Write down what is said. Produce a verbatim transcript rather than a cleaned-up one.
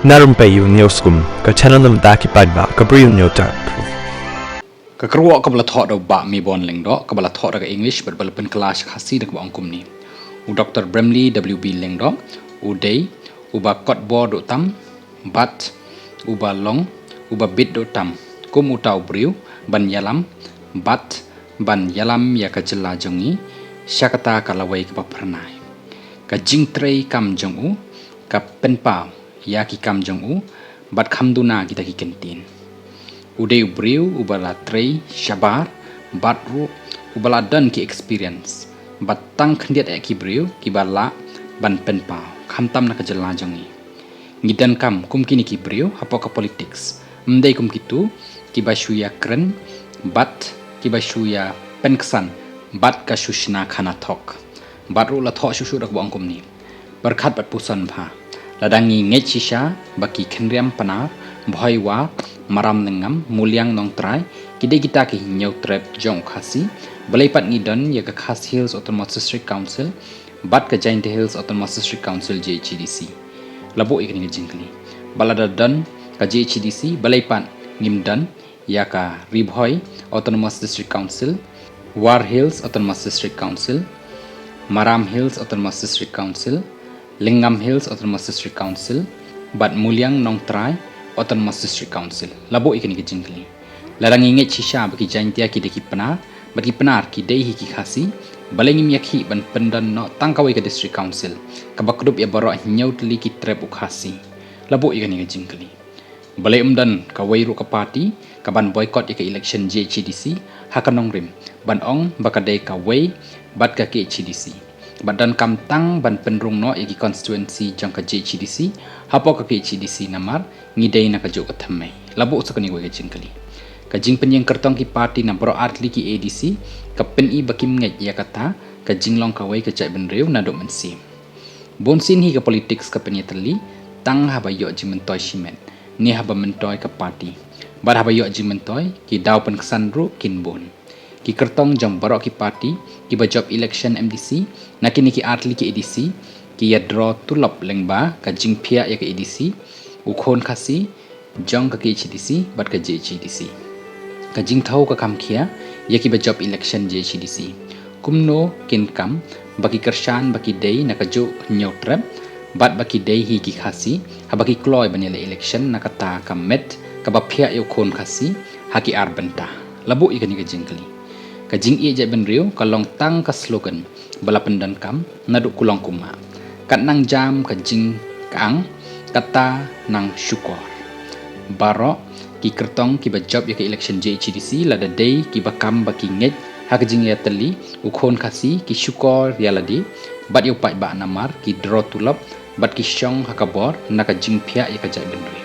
Na Rympei U News Kum, ka channel na bynta ki paidbah, ka briew hynñiewtrep. Ka kyrwoh kaba la thoh da u Bah Mebon Lyngdoh, kaba la thoh da ka English bad ba la pynkylla sha Khasi da kaba ong kumne: U Doktor Bramley W B Lyngdoh u dei uba kot bor duh tam bad uba long uba bit duh tam kum uta u briew ban ïalam bad ban ïalam ïa ka jylla jong ngi sha kata ka lawei kaba phyrnai. Ka jingtrei kam jong u ka pynpaw ïa ki kam jong u bad kham duna kita ki kyntien. U dei u briew uba la trei shabar bad ruh uba la don ki experience bad tang khyndiat eh ki briew kiba lah ban pynpaw khamtam na ka jylla jong ngi. Ngi donkam kum kine ki briew hapoh ka politics, ym dei kum kitu kiba shu ïa kren bad kiba shu ïa pynksan bad ka shu shna khana thok. Bad ruh la thoh shuh shuh da kaba ong kumne: Pyrkhat bad puson bha. Lada ngi ngeit shisha ba ki Khynriam Pnar, Bhoi War, Maram Lyngngam, Muliang Nongtrai ki dei kita ki hynñiewtrep jong u Khasi, balei pat ngi don ïa ka Khasi Hills Autonomous District Council bad ka Jaintia Hills Autonomous District Council, J H A D C? La buh ïa kane ka jingkylli. Bad lada don ka J H A D C, balei pat ngim don ïa ka Ri Bhoi Autonomous District Council, War Hills Autonomous District Council, Maram Hills Autonomous District Council, Lyngngam Hills Autonomous District Council bad Muliang Nongtrai Autonomous District Council? La buh ïa kane ka jingkylli. Lada ngi ngeit shisha ba ki Jaintia ki dei ki Pnar bad ki Pnar ki dei hi ki Khasi, balei ngim ïa khih ban pyndon noh tang kawei ka District Council kaba kdup ïa baroh hynñiew tylli ki trep u Khasi? La buh ïa kane ka jingkylli. Balei ym don kawei ruh ka party kaban boycott ïa ka election J H A D C ha ka nongrim ban ong ba ka dei kawei bad ka K H A D C? Bad donkam tang ban pynrung noh ïa ki constituency jong ka J H A D C hapoh ka K H A D C namar ngi dei na kajuh ka thymmei? La buh sa kane kawei ka jingkylli. Ka jingpynïeng kyrtong ki party na baroh artylli ki A D C ka pyni ba kim ngeit ïa kata ka jinglong kawei ka jaitbynriew naduh mynsiem. Bunsien hi ka politics ka pynïatylli tang haba ïoh jingmyntoi shimet ne haba myntoi ka party. Bad haba ïoh jingmyntoi, ki daw pynksan ruh kin bun. Ki kyrtong jong baroh ki party kiba jop election M D C na kine ki artylli ki A D C ki ïa draw tulop lyngba ka jingphiah ïa ka A D C, u khun Khasi jong ka K H A D C bad ka J H A D C. Ka jingthew ka kham khia ïa kiba jop election J H A D C. Kumno kin kam ba ki kyrshan ba ki dei na kajuh hynñiewtrep bad ba ki dei hi ki Khasi haba ki kloi ban ïaleh election na kata ka met kaba phiah ïa u khun Khasi ha ki ar bynta? La buh ïa kane ka jingkylli. Ka jingïeit jaitbynriew ka long tang ka slogan ba la pyndonkam naduh kulong kumah. Kat nang jam ka jingkang, kata nang shukor. Baroh ki kyrtong kiba jop ïa ka election J H A D C lada dei kiba kam ba ki ngeit ha ka jingïatylli u khun Khasi, ki shukor ïa lade bad ïa u paidbah namar ki draw tulop bad ki shong ha ka bor na ka jingphiah ïa ka jaitbynriew.